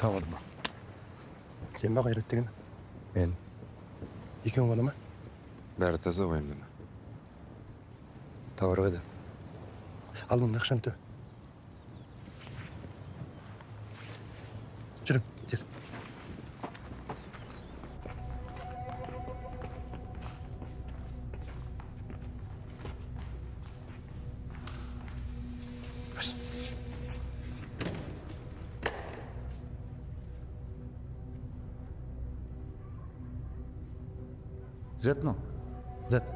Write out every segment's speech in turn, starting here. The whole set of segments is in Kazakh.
Табылды ма? Сен ба Қайрат деген? Мен. Екеуің ғана ма? Бәрі таза, уайымдама. Товар қайда? Ал мына ақшаны тө. Жүрің, тез. Зет мынау. Зат.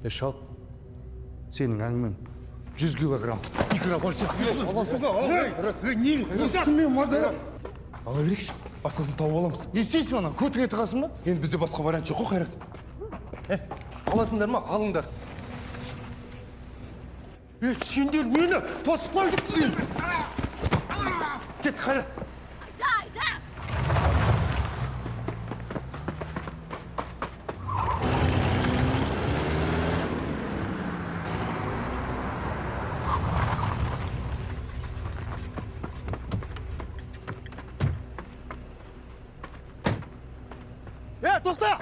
Е, шал, сенің әңгімең 100 килограмм икра бар сияқты. Не? Маза. Ала берейікші, басқасын тауып аламыз. Не істейсің ана? Көтіңе тығасың ба? Енді бізде басқа вариант жоқ қой, Қайрат. Е, аласыңдар ма? Алыңдар. Е, сендер мені баспайды. Кет, Қайрат. Е, тоқта!